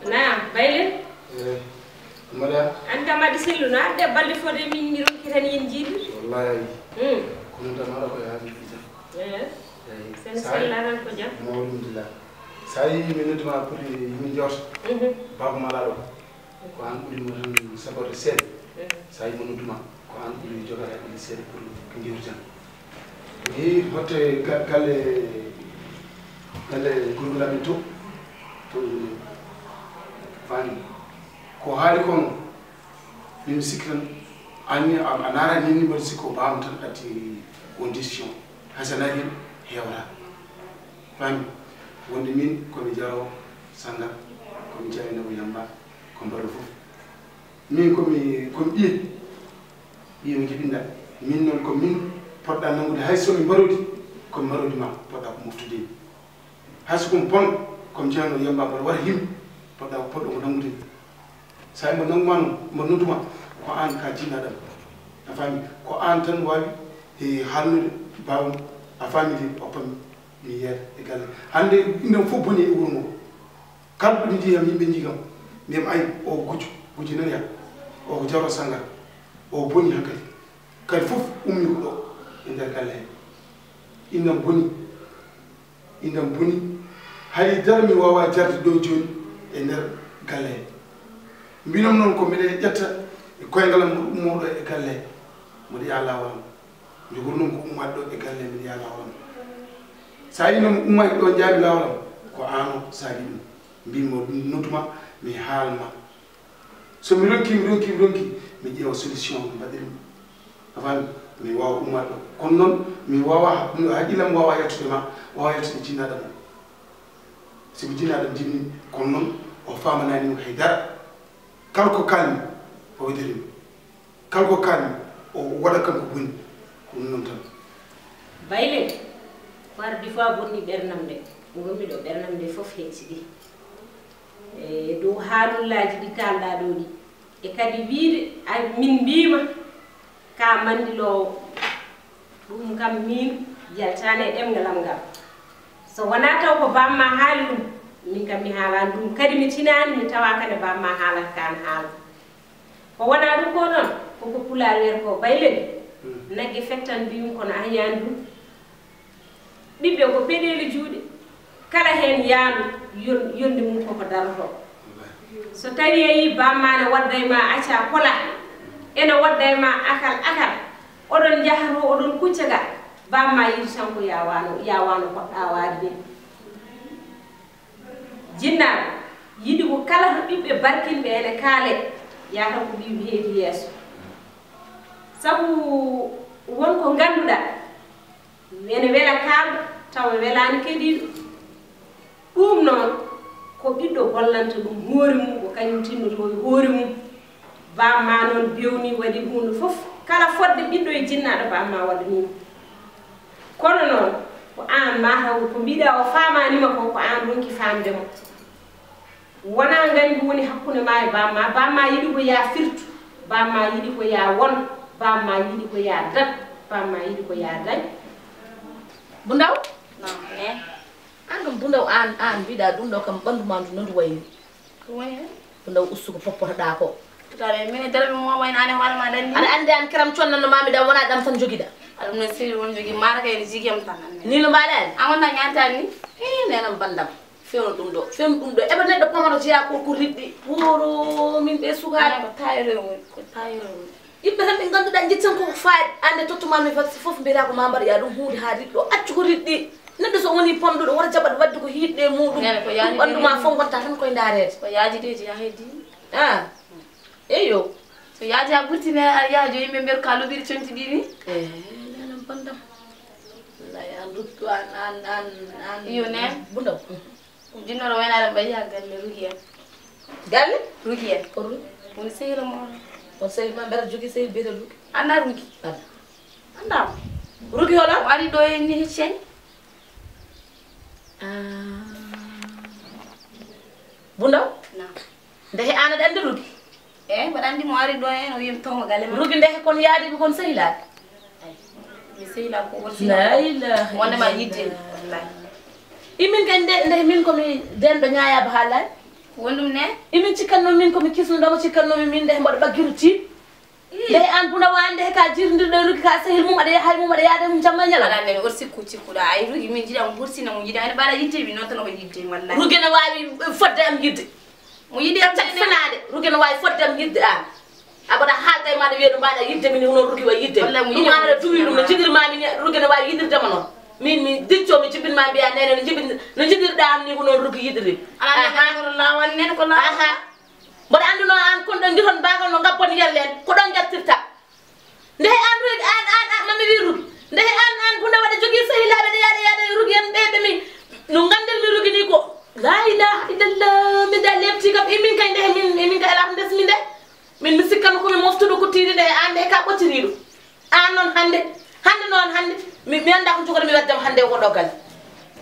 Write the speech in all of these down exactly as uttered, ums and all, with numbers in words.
Naam, Bayle. Eh, Mada. An kam aɗa selluno, adde balɗe fodde min mi ronkitani en jiidude. Wallahi. Hmm. Kono tan aɗa ko yaaji fita. Eh. Eh, sen sa- sellanan ko jam. Mawɗum dilla. Sa yi min nodduma pour min jewta. Mhm. Baba ma laɗo. Ko an ɓuri mo tan saborde seeɗa. Mhm. Sa yi mo nodduma, ko an ɓuri jogade hakkille seeɗa pour ko jewtitan. Ni hotte ga-, galle, galle gurgulamin to, to fani. Ko haali kon, min sikki tan, anni a, a naara ni ni mbaɗi sikko baamu tan addi on décision. Hay so naaki hewata. Fami, wonde min ko mi jaro sanga, ko mi jayna ko yamba, ko mbaɗo fof. Min ko mi, ko mi ɓiye, ɓiye mi jibinɗa. Min noon ko min poɗɗa nangude hay so mi mbarodi, ko mi mbarodi ma poɗɗa ko moftude. Hay so ko mi pon, ko mi jayno yamba mbaɗo waɗa him, poɗɗa ko poɗɗo ko nangude. Sa mbo nanguma noon, mbo nodduma, ko an ka jinnaɗam. A fami, ko an tan wawi e halnude bawam, a fami de, o pami. Mi yeeta e galle. Hannde, ɗum fof boni e wuro ngo. Kala ɗo mi njiyi kam, yimɓe njiyi kam. Mbiyam, "Ay, o gujjo, gujjo nan ya. O ko jaro sanga. O boni hankadi." Kadi fof ummi ko ɗo e nder galle he. Innam boni. Innam boni. Hay dara mi wawa jarde ɗo jooni e nder galle he. Mbinom noon ko mbiɗa ƴetta e koyngalam mboɗo ummo ɗo e galle he. Mboɗo yaha laawol am. Jogornoo ko ummaade ɗo e galle men yaa laawol am. So a yino mo ummaaki ɗo njaami laawol am, ko aan o saagi ɗum. Mbiimi mo ɗum nodduma, mi haalma. So mi ronki, mi ronki, mi ronki, mi ƴeewa solution no mbaɗir mi. A faami? Mi waawa ummaade ɗo. Kono noon, mi waawa, haqqillam waawa yaltude ma, waawa yaltude jinnaaɗo mo. Sibu jinnaaɗo jibini, kono noon o faamanaani mo hay dara. Kala ko kaalmi, o weddirii mi. Kala ko kaalmi, o waɗa kam ko boni. Ko ɗum noon tan. Bayle, ko ardi fof a bonni ɓernam nde. Ngonmi ɗo, ɓernam nde fof hecci ɗi. E dow haalullaaji ɗi kaalɗa ɗo ɗi. E kadi wiide, a, min mbiima, ka manndiloowo. Ɗum kam min yaltaani e ɗemngal am ngal. So wonaa taw ko bamma haali ɗum, min kam mi haalaani ɗum. Kadi mi tinaani, mi tawaaka nde bamma haalata kaan haala. Ko wonaa ɗum ko noon, koko Pulaar wiyata ko baylel. Hmm. Nagge fettan biyum kono a yiyaani ɗum. Ɓiɓɓe ko peɗeeli juuɗe. Kala heen yaandu, yon-, yonde mum koko darotoo. So tawii a yii bamma ne wadda e ma acca kola, ene wadda e ma akal akal, oɗon njaha to, oɗon kucca ga, bamma yiɗi tan ko yaawaano, yaawaano poɗɗa waade de. Jinnaaɓe, yiɗi ko kala to ɓiɓɓe barkinɓe ene kaale, yaa tan ko ɓiyum heedi yeeso. Sabu won ko ngannduɗaa, ene wela kaalɗo, tawa welaani keɗiiɗo. Ɗum noon, ko ɓiɗɗo gollanta ɗum hoore mum, ko kañum tinnotoo e hoore mum. Bamma noon bewni, waɗi huunde fof. Kala fodde ɓiɗɗo e jinnaaɗo, bamma waɗanii mo. Kono noon, ko aan mataw ko mbiɗa o faamaani ma ko, ko aan ronki faamde mo. Wonaa ngañgu woni hakkunde ma e bamma. Bamma yiɗi ko yaa firtu, bamma yiɗi ko yaa won, bamma yiɗi ko yaa daɗ, bamma yiɗi ko yaa dañ. Bu ndaw? Naam. Eh? Aan kam bu ndaw, aan, aan mbiɗa ɗum ɗo kam ɓanndu ma ndu no ndu wayri. Ko woni heen? Bu ndaw ustu ko poppotoɗaa ko. Tutaɓe, min e daraɓe mo wayno aan e hoore ma dañ ni. Aɗa anndi aan kiram connanno ma mi ɗam wona ɗam tan jogiɗa. Aɗa ɗum ne siri won jogi mara kay ni jigiyam tan. Ni no mbaɗa en? An wonta ñaantaani ni? Eh, nenam banndam. Fewno ɗum ɗo, fewno ɗum ɗo. Eɓe neɗɗo pamaro jeya ko, ko riɗɗi. Woro min ɓe sukaaɓe. Ko taayre woni, ko taayre woni. Yimɓe tan ɓe ngannduɗaa njettan ko faati, aan nde tottumaami vaccin fof mbiyataa ko maa mbaɗoyaa ɗum huunde haa riɗɗo. Accu ko riɗɗi. Neɗɗo so wonii pomɗuɗo, wota jaɓat waɗde ko hiiɗde e muuɗum. Nene ko yaani ɗum ɓanndu ma fof ngontaa tan koye ndaareede. Ko yaajideeji yaa heddi. Ah. Eyo. So yaaji haa ɓurti ne, a yaha jo yimɓe mbiyataa ka loɓiri conci ɗi ni. Eh, nenam bandam. Wallahi an ruttu an, an, an, an. Iyo, ne. Bundaw. Jinnoro waynaare mbayi haa galle Rugi en. Galle? Rugi en. Ko Rugi? Woni sehil mo on. Ko sehil ma mbeɗa jogii sehil biyeteeɗo Rugi. Anndaa Rugi? Anndaa. Anndaa mo. Rugi hola? O ari ɗo en ni hecci en. Ah. Bundaw? Naam. Ndehe aan aɗa anndi Rugi? Eh, mbaɗa anndi mo ari ɗo en, o wiyi mi tawma galle ma. Rugi ndehe kon yaadiiɓe kon sehilaaɓe? Ay, mi sehilaa ko woni. La ilaha wonde ma illallah. Yidde. Wallahi. Imin kay nde, nde min ko mi denɗo ñaayaaba haalaani. Ko woni ɗum ne? Imin cikkatnoo min ko mi kisnuɗo mo cikkatnoo mi min nde mboɗo ɓaggiru tiiɗ. Ii. Nde aan buna waande he ka jirndirɗo e Rugi ka sehil mum aɗa yaha e mum aɗa yaada e mum jamma e ñalawma. Alaa nene or sikku cikkuɗa ay Rugi min jiɗa mo hursina mo jiɗa ene mbaɗa yidde mi noon tan omo yidde wallahi. Rugi ne waawi fodde am yidde. Mo yiɗi am cak fenaade Rugi ne waawi fodde am yidde aan. A mbaɗa haalta e maaɗa wiye no mbaɗa yidde min hono Rugi wa yidde. Wallahi mo yiɗi am yidde. Ɗum aan aɗa duwi ɗum no jiɗirmaami ni Rugi ne waawi yiɗirde ma noon. Min mi dicco mi jibinma mbiya nene no jibin no jiɗirɗa am ni ko noon Rugi yiɗiri. Alaa nene ko laawol nene ko laawol. Aha. Mboɗo anndunoo aan kon ɗo ngiton mbaagal no ngabbon yelle en ko ɗon ngartirta. Ndehe aan Rugi aan aan aan mami wi Rugi ndehe aan aan bunda waɗa jogii sehilaaɓe ɗe yaada yaada e Rugi en ɓe ɓe mi no nganndel mi Rugi ni ko la ilaha illallah min da lepti kam imin kay ndehe min imin kay alaa ko ndesmi nde min mi sikkano ko mi moftuɗo ko tiiɗi ndehe aan ndehe ka ɓocciriiɗo. Aan noon hannde, hannde noon hannde, mi, mi anndaa ko njogori mi waɗde ma hannde e oo ɗoo galle.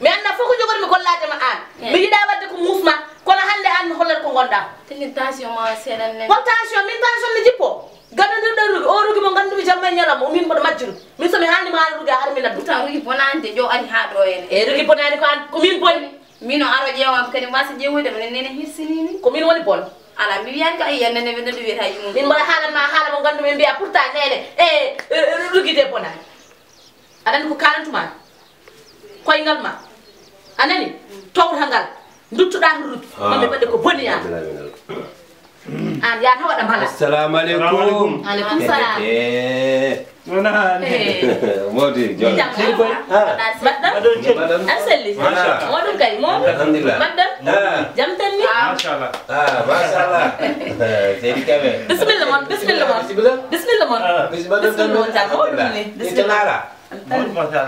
Mi anndaa fof ko njogori mi gollaade ma aan. Eh. Mi yiɗaa waɗde ko muus ma, kono hannde aan mi hollat ko ngonɗaa. Tigi tension ma seeɗan nen. Hol tension? Min tension ne jippoo. Gadondirɗo Rugi, oo Rugi mo nganndumi jamma e ñalawma, o min mboɗo majjuru. Min so mi haalni ma haala Rugi a har mi naddu. Pourtant Rugi bonaani de, jo ari haa ɗoo en. E Rugi bonaani ko aan, ko min boni. Min o aro ƴeewam kadi mbasa ƴeewude mo nene hirsinini. Ko min woni bon. Ala mi wiyani ko ay yande ne ɓe noddi wiyata yumum. Min mbaɗa haalan ma haala mo nganndu min mbiya pourtant nene e Rugi de bonaani. Aɗa anndi ko kaalantu ma koyngal ma a nani towta ngal duttuɗa to Rugi. Mamɓe mbaɗde ko boni an. An yaa taw aɗa mala. Assalamu aleykum. Aleykum salam. Eh. Wona hannde. Eh. Mawdi, jam. Jam. Seydi Boy. Ah. Mbaɗɗon? Mbaɗɗon? Aɗa selli? Machallah. Moɗum kay, moɗum? Alhamdulillah. Mbaɗɗon? Ah. Jam tan ni? Ah. Machallah. Ah, machallah. Seydi Kebe. Bisimilla mon, bisimilla mon. Bisimilla. Bisimilla mon. Ah. Bisimilla mon, jam. Moɗum ni? Bisimilla.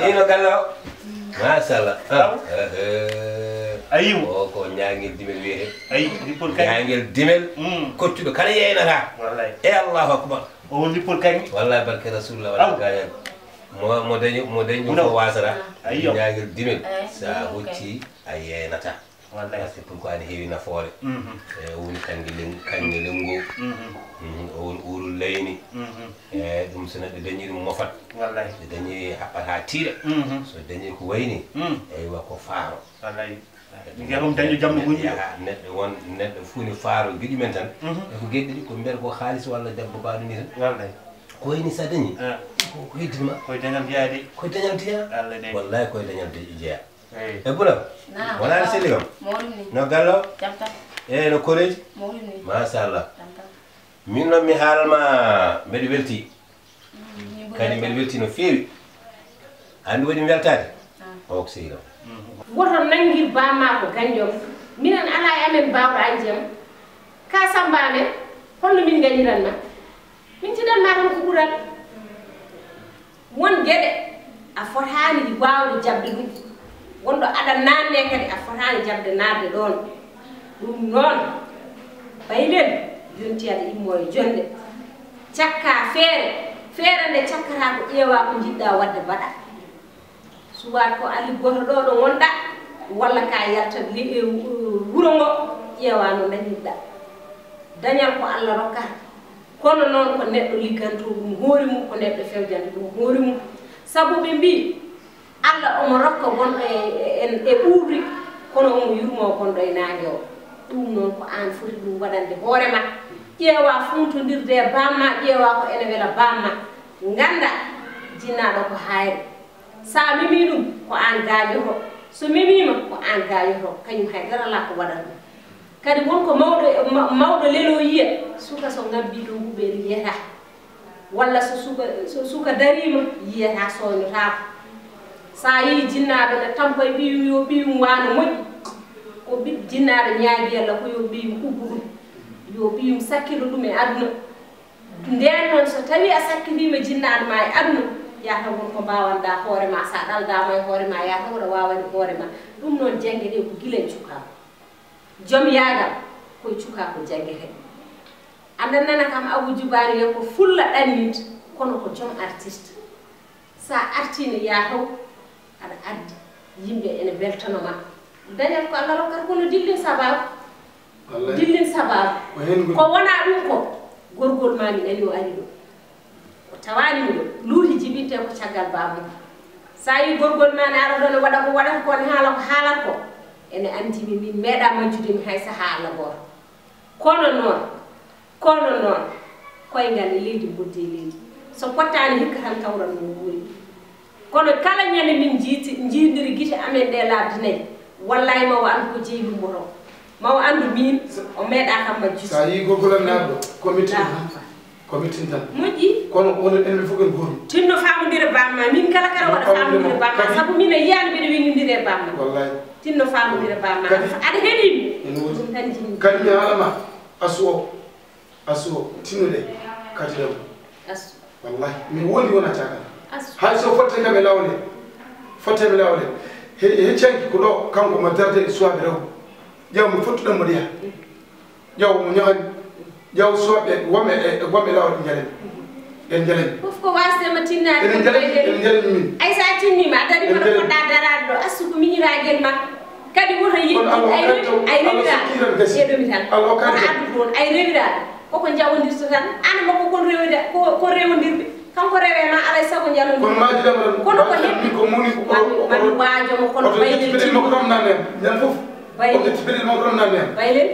Ino galle o. Machallah. Ah. Eh, eh. A yii mo? O ko ñaagel dimel wiyetee. A yii, lippol kay. Ñaagel dimel. Mm. Koccuɗo kala yeynata. Wallay. E Allahu akbar. O woni lippol kaŋŋe. Wallahi barke Rasulullah walla gañan. Mo mo dañi mo dañi ɗum ko wasata. Ayyo. Ñaagel dimel. Eh, sa hocci a yeenata. Wallahi. Parce que pourquoi ne heewi nafoore. Mhm. E o woni kaŋŋe len kaŋŋe lengo. Mhm. Mhm, o woni uurul layni. Mhm. E ɗum so neɗɗo dañi ɗum mofat. Wallahi. So dañi haɓɓata tiiɗa. Mhm. So dañi ko wayni. Mhm. Eywa ko faaro. Wallahi. Yarum dañu jamma gunjo. Yaha neɗɗo won neɗɗo fuu ne faaro giɗi men tan. Mhm. E ko geɗɗi ɗi ko mbiyata ko haalis walla debbo baaɗo ni tan. Wallay. Ko wayni sa dañi. Ah. Ko ko heddini ma. Koye dañal jeyaa de. Koye dañal jeyaa. Allah de. Wallahi koye dañal de jeyaa. Eyi. E bula. Naam. Wala ni selli kam. Mawɗum ni. No gallo. Jam tan. E no koreeji. Mawɗum ni. Machallah. Jam tan. Min noon mi haalma mbeɗa welti. Kadi mbeɗa welti no feewi. Anndi waɗi mi weltaade. O ko sehil am. Woto nanngir baa maa ko ganjom. Minen alaa e amen baawɗo anjam. Ka samba amen, holno min ngañiran ma? Min njiɗan ma tan ko ɓural. Won geɗe a fotaani waawde jaɓde ɗum. Wonɗo aɗa naatne kadi a fotaani jaɓde naatde ɗoon. Ɗum noon, baylen yonti aɗa immo e jonnde. Cakkaa feere, feere nde cakkataa ko ƴeewaa ko njiɗɗaa waɗde mbaɗaa. Suwaat ko a liggoto ɗo ɗo ngonɗaa walla ka yaltat wuro ngo ƴeewaa no dañirɗaa. Dañal ko Alla rokkata. Kono noon ko neɗɗo liggantoo ɗum hoore mum, ko neɗɗo fewjanta ɗum hoore mum. Sabu ɓe mbii, Alla omo rokka wonɗo e, e, e ɓuuɓri, kono omo yurmoo gonɗo e naange o. Ɗum noon ko aan foti ɗum waɗande hoore ma. Ƴeewaa fuuntondirde e baam ma, ƴeewaa ko ene wela baam ma. Nganndaa, jinnaaɗo ko haayre. So a memii ɗum, ko aan gaañoto. So memiima, ko aan gaañoto. Kañum hay dara alaa ko waɗata ɗum. Kadi won ko mawɗo, ma-, mawɗo leloo yiya, suka so ngabbii ɗum huɓeere yiyataa. Walla so suka, so suka dariima, yiyata sooynotaako. So a yii jinnaaɗo ne tampa e ɓiyum, yo ɓiyum waano moƴƴi, ko ɓiɗ-, jinnaaɗo ñaagi Alla ko yo ɓiyum ubbu ɗum, yo ɓiyum sakkito ɗum e aduna. Ndeen noon, so tawii a sakkitiima jinnaaɗo ma e aduna, yata won ko mbaawanɗaa hoore ma, so a ɗaldaama e hoore ma, yata won a waawani hoore ma. Ɗum noon, jannge ɗe ko gila e cukaaku. Joom yaagal, ko e cukaaku janngete. Aɗa nana kam Abu Jubaani wiya ko fulla ɗanninte, kono ko joom artiste. So a artiino yaa taw aɗa addi, yimɓe ene mbeltano ma. Dañal ko Allah rokkata, kono dillin sabaabu. Wallay. Dillin sabaabu. Ko heen ngoni. Ko wonaa ɗum ko, gorgol ma mi nani o ari ɗo. O tawaani mi ɗo. Luuti jibinte ko caggal baaba mum. So a yii gorgol ma ne ara ɗo ne waɗa ko waɗata ko, ne haala ko haalata ko, ene anndi mi, min meeɗaa majjude mi hay sahaa Allah gooto. Kono noon, kono noon, koyngal e leydi, mboddi e leydi. So pottaani hikka tan tawran no wuuri. Kono kala ñande min njiiti-, njiidiri gite amen ɗe laabi nayi, wallahi ma o anndu ko jeyi lumboto. Ma o anndu min, o meeɗaa kam majjude. So a yii gorgol am naaɗo, ko mi tinno. Ah. Ko mi tintan. Moƴƴi. Kono onon enen fof en gooto. Tinno faamondire bamma, min kala kala waɗa faamondire bamma, sabu min a yiyaani mbeɗa winndondire bamma. Wallahi. Tinno faamondire bamma. Kadi aɗa heɗii mi. Ene woodi. Ɗum tan jinmi. Kadi mi haala ma, asu o, asu o, tinnude, kadi rew. Asu. Wallahi, mi wondi wona caggal. Asu. Hay so fotte kam e lawle, fotte mi lawle. He, he canki ko ɗo, kanko ma darde e suwaaɓe rew. Ƴeew mi fottuɗen mo ɗiya. Ƴeew mo ñohani. Ƴeew suwaaɓe wonɓe e, e wonɓe lawol ɓe njalani. Ɓe njalani. Fof ko waasde ma tinnaade. Eɗen njalani, eɗen njalani min. Ay so a tinniima, a darii kono poɗɗaa daraade ɗo. Asu ko miñiraagel ma. Kadi woto yetti, ay rewi-, ay rewiraade. Ƴeew mi tan. Kono addu toon, ay rewiraade. Koko njaɓondirta tan, aan e makko kon rewida-, ko, ko rewondirɓe. Kanko rewe ma, alaa e sago njalondir. Kono maaji ɗam tan, kono ko heɓi. Ko moni ko, mami, mami waajo mo, kono baylel tinni. Ñande fof. Baylel. Baylel.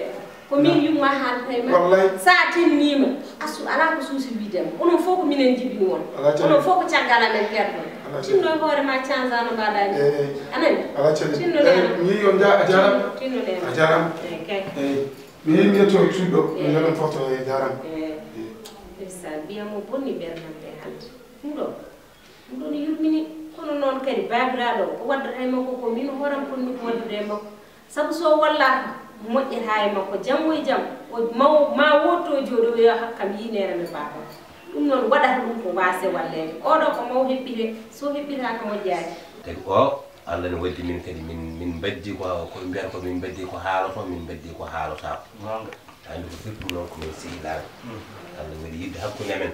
Ko min yumma haalata e ma. Wallay. So a tinniima, asu alaa ko suusi wiide ma. Onon fof ko minen njibini on. Alaa caɗeele. Onon fof ko caggal amen perdon. Alaa caɗeele. Tinno e hoore ma, canza no mbaɗaa ni. Eey, eey. A nani? Alaa caɗeele. Tinno neema. Eey, mi yii on nja-, a jaaraama. Tinno neema. A jaaraama. Eey, kay. Eey. Mi yii mi yetto cuuɗi ɗo. Eey. Mi nana foto e jaaraama. Eey. Eey. Ndeysaan, mbiya mo bonni ɓernam ɓe hannde. Ɗum ɗo. Ɗum ɗon yurmini, kono noon kadi baabiraaɗo o, ko waddata e makko ko, min hooram potmi ko waddude e makko. Sabu so o wallaaka, moƴƴataa e makko. Janngo e jam, o maw-, ma woodto o jooɗoyoya hakkam yii neene men baaba. Ɗum noon waɗata ɗum ko waasde walleede. Oɗo ko maw heɓɓitee, so heɓɓitaaka moƴƴaani. Kadi o, Allah ne waddi min kadi min, min mbaddi ko, ko ɓe mbiyata ko min mbaddi ko haaloto, min mbaddi ko haalotaako. Goonga. Anndi ko firti ɗum noon ko min sehilaaɓe. Mhm. Allah waɗi yiɗde hakkunde amen.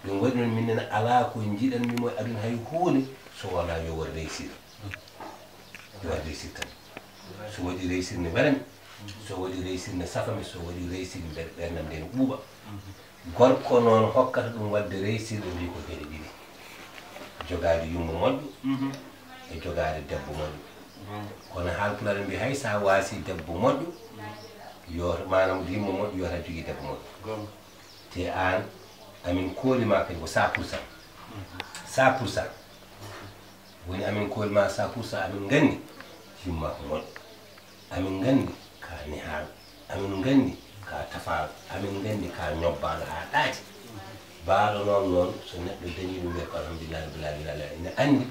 Ɗum waɗi noon, min nena alaa ko njiɗanmi mo e aduna hay huunde, so wonaa yo waɗ réussir. Yo waɗ réussir tan. So waɗi réussir ne welami, so waɗi réussir ne safami, so waɗi réussir mbe-, ɓernam nde ne ɓuuɓa. Gorko noon hokkata ɗum waɗde réussir, ɓe mbii ko geɗe ɗiɗi. Jogaade yumma moƴƴo, mhm, e jogaade debbo moƴƴo. Goonga. Kono haalpulaar en mbii hay so a waasi debbo moƴƴo, yo, maanaam yumma moƴƴo, yo tan jogii debbo moƴƴo. Goonga. Te aan, amin kooli ma kadi ko cent pour cent. Cent pour cent. Woni amin kooli ma cent pour cent, amin nganndi yumma ko moƴƴo. Amin nganndi ka nehaaɗo. Amin nganndi ka tafaaɗo. Amin nganndi ka ñobbaaɗo haa ɗaati. Baaɗo noon, noon, so neɗɗo dañii ɗum, wiya ko alhamdulillahi rabbil aalamiina. Ina anndi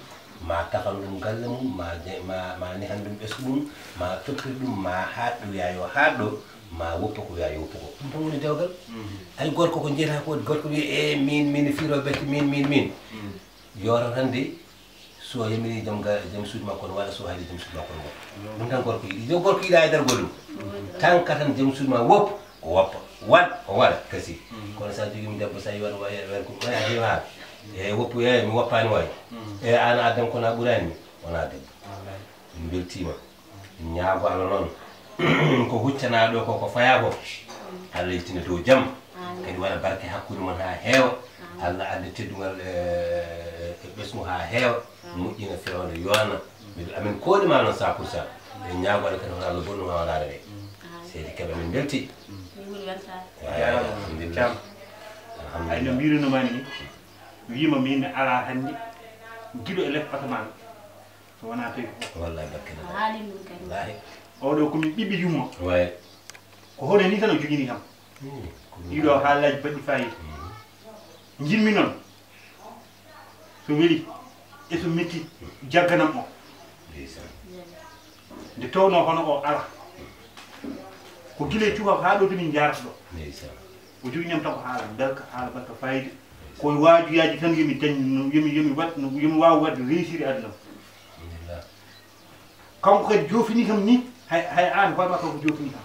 ma tafan ɗum galle mum, ma je-, ma, ma nehan ɗum ɓesngu mum, ma toppir ɗum, ma haaɗ ɗo wiya yo haaɗ ɗo, ma woppa ko wiya yo woppa ko. Ɗum tan woni dewgal. Mhm. Ay gorko ko njiyata ko, gorko wiya, "E, min, min fiiro becce, min, min, min." Mhm. Yooto tan de, so yamiri jom ga-, jom suudu makko no waɗa, so haali jom suudu makko no waɗa. Mhm. Ɗum tan gorko yiɗi. Yo gorko yiɗa e nder gollum. Mhm. Tan ka tan jom suudu ma wop, o woppa. Waɗ, o waɗa, kasi. Mhm. Kono sa jogii mi debbo, sa yi waɗa, waɗa, waɗa ko, waɗa heewa. E woppu, e mi woppaani waay. Mhm. E aan a debbo kono a ɓuraani mi, wonaa debbo. Wallaahi. Min mbeltiima. Min ñaago Allah noon, ko huccanaa ɗo ko, ko fayaa ko, Allah yaltina dow jam. Amiin. Kadi waɗa barke hakkunde mon haa heewa. Amiin. Allah adda teddungal, e, e ɓesngu haa heewa. Amiin. Moƴƴina fewndo yowana. Miɗo amin koɗi ma noon cent pour cent. Min ñaago Allah kadi hoto Allah bonnu haa waraare nde. Amiin. Seydi Kebe, min mbelti. Min mbelti. Jaaraama. Alhamdulillah. Thiam. Alhamdulillah. Ay no mbiruno ma ni, wiima min mi alaa hannde giɗo e les asamaan. So wonaa tawi ko. Wallahi, barke Allah. A haali ɗum kadi. Wallahi. Oɗo ko min ɓiɓɓe yumma. Wallahi. Ko hono ni tan o jogini kam. Hmm, ko ɗum. Ɗiɗo haalaaji baɗɗi faayiida. Hmm. Njimmi noon, so weli e so metti, jagganam o. Nde tawnoo hono o ala. Ko gila e cuka haa ɗo to min njaarata ɗo. O joginam tan ko haala belka, haala belka fayida. Ko waajuyaaji tan yomi dañ, yomi, yomi waɗ, yomi waaw waɗde réussir e aduna. Kanko kadi joofini kam ni, hay, hay aan hoore ma kanko joofini kam.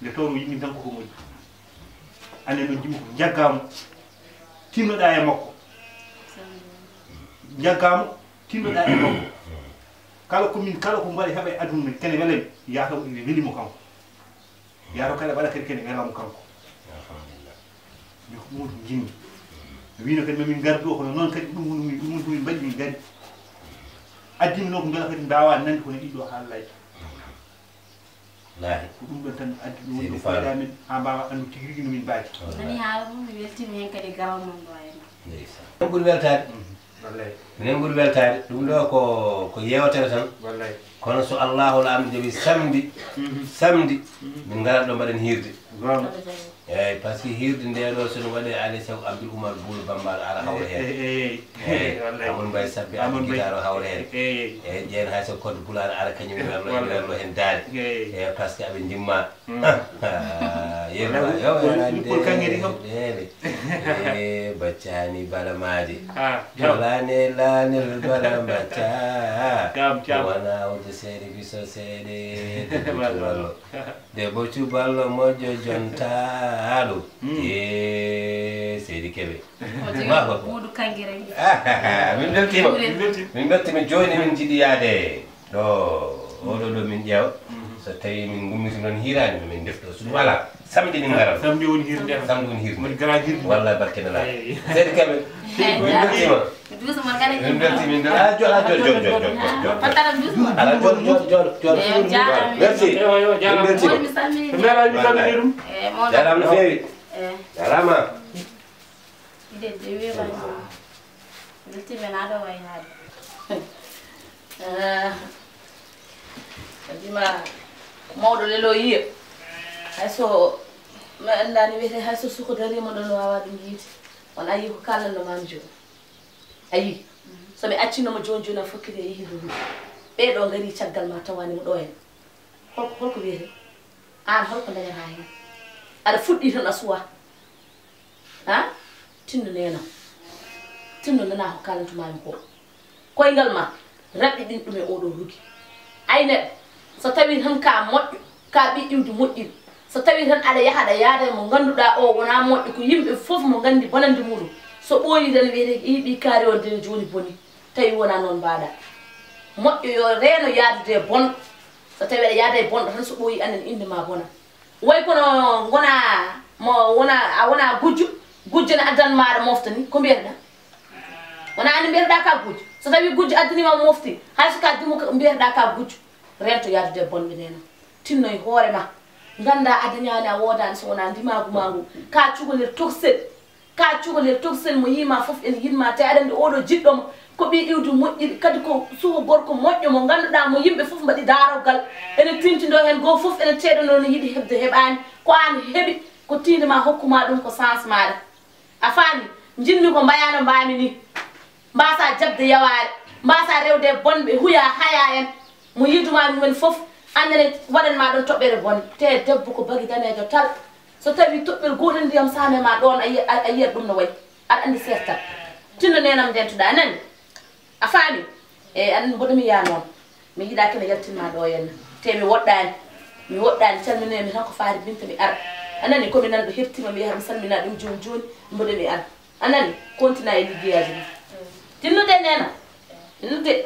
Nde tawnoo yimmi tan koko moƴƴi. Anne noon jimmi ko njaggaamo, tinnoɗaa e makko. Njaggaamo, tinnoɗaa e makko. Kala ko min, kala ko mbaɗa heɓa e aduna men, kene wela mi, yaata o ine weli mo kanko. Yaata o kala waɗa kadi kene wela mo kanko. Alhamdulillah. Min ko ɗum woni ko njimmi. Mi wiino kadi mamin ngar ɗo, kono noon kadi ɗum woni, ɗum woni ko min mbaɗi, min ngari. Addimi noon ko mbela kadi mbaawa nande kono ɗiɗo haallayɓe. Lahi. Ko ɗum ɗon tan addi ɗum woni ko koyɗa men, haa mbaawa anndu tigi rigi no min mbaadi. Nani haala mum, mi weltiima heen kadi garal mon ɗo e ma. Ndeysaan. Minen ɓuri weltaade. Wallay. Minen ɓuri weltaade. Ɗum ɗo ko, ko yeewtere tan. Wallay. Kono so Allahu la am jaɓi samedi, samedi, min ngarat ɗo mbaɗen hiirde. Goonga. Eeyi, par ce que hiirde nde ɗo, so no waɗee, alaa e sago Abdoul Oumar Boul Bambal ara hawra heen. Eeyi, eeyi, eeyi, eeyi, wallay. Amadou Mbaye Sabbe Amadou Mbaye. Guitare o hawra heen. Eeyi. Eeyi, ƴeen hay so code pulaar ara kañum werlo, werlo heen daade. Eeyi. Eeyi, par ce que aɓe njimma. Ah, ah, yeru wallay, yo, yo, yo, yo, yo, yo, yo, yo, yo, Eh, baccani bala maade. Ah, jam. Jolane lanel bala mbacca. Jam, jam. Wana wonde seede biso seede. Debbo cuballo. Debbo cuballo moƴƴo jontaɗo. Eh, Seydi Kebe. Buudu kangere. Min beltima. Min beltima. Min beltima jooni min jiɗi yaade. Ɗo, oɗo ɗo min ƴeewa. So tawi min gummiti noon hiiraani, no min ndefto. So ɗum alaa, samedi min ngaran. Samedi woni hirde. Samedi woni hirde. Woni gara hirde. Wallay barke nana. Eeyi. Seydi Kebe. Min beltima. Duuso mon kala. Min beltima, min beltima. Ah, jooɗo, ah, jooɗo, jooɗo, jooɗo, jooɗo. Ala, jooɗo, jooɗo, jooɗo, jooɗo. Eeyi, on jaaraama. Merci. Eeyi, eeyi, jaaraama. Min beltima. Mi salmini. Wallay. Eeyi, mawɗo. Jaaraama no feewi. Eeyi. Jaaraama. Idée de wiima weltiiɓe na ɗo waynaade. Ah, kadi ma mawɗo lelo yiya. Hay so mi anndaani wiyete hay so suko dariima ɗo no waawa ɗum yiide. On ayi ko kaalanno maami jooni. Ayi, so mi accino mo jooni jooni a fokkiri e yihiiɗo ɗum. Ɓee ɗo ngari caggal ma tawani mo ɗo en. Holko, holko wiyete? Aan holko dañata heen? Aɗa fuɗɗi tan a suwa. Ha? Tinno nena. Tinno nana ko kalantumaami ko. Koyngal ma, raɓɓiɗin ɗum e oɗo rugi. Ay neɗɗo, so tawi tan ka moƴƴo, ka ɓi iwdi moƴƴiri, so tawi tan aɗa yaha aɗa yaada e mo ngannduɗaa o wonaa moƴƴo, ko yimɓe fof mo nganndi bonannde muɗum. So ɓooyi tan wiyete, "Ii, ɓii kaari on de jooni boni." Tawi wonaa noon mbaɗa. Moƴƴo yo reeno yaadude e bonɗo. So tawi aɗa yaada e bonɗo tan, so ɓooyi annen innde ma bona. Way kono ngona mo wona, a wona gujjo, gujjo ne addan maɗa mofta ni, ko mbiyata? Wona ani mbiyata ka gujjo. So tawi gujjo addani ma mofti, hay so ka dimo ko mbiyata ka gujjo, rento yaadude e bonɓe nena. Tinno e hoore ma. Ganda a dañani a wodani so wona ndimagu ma ngu. Ka cukalel toksel. Ka cukalel toksel mo yima fof ene yiɗma, te aɗa andi oɗo jiɗɗo mo ko ɓi iwdi moƴƴiri, kadi ko suko gorko moƴƴo mo ganduɗa mo yimɓe fof mbaɗi daroggal, ene tintindo hen, goo fof ene teɗano no yiɗi heɓde, heɓani, ko an heɓi, ko tinde ma hokkuma ɗum ko chance maɗa. A faami? Jinmi ko mbayano mbami ni. Mbasa jaɓde yawaare, mbasa rewde e bonɓe, huya haya en. Mo yiiduma ɗum en fof, annene waɗan ma ɗon toɓɓere bone. Te debbo ko bagi daneejo tal. So tawi toɓɓel gootel ndiyam saame ma ɗon, a yi-, a, a yiyat ɗum no wayi. Aɗa anndi sertal. Tinno nenam ndentuɗa, a nani? A faami? Eyi, an mboɗo mi yaa noon. Mi yiɗa kene yaltinma ɗo henna. Te mi woɗɗani. Mi woɗɗani, calminoye mi tan ko faari Binta mi ara. A nani? Ko mi nanɗo hertima mi yaha mi salmina ɗum joni joni, mboɗo mi ara. A nani? Kontina e liggeyaaji ma. Tinnude nena. Tinnude.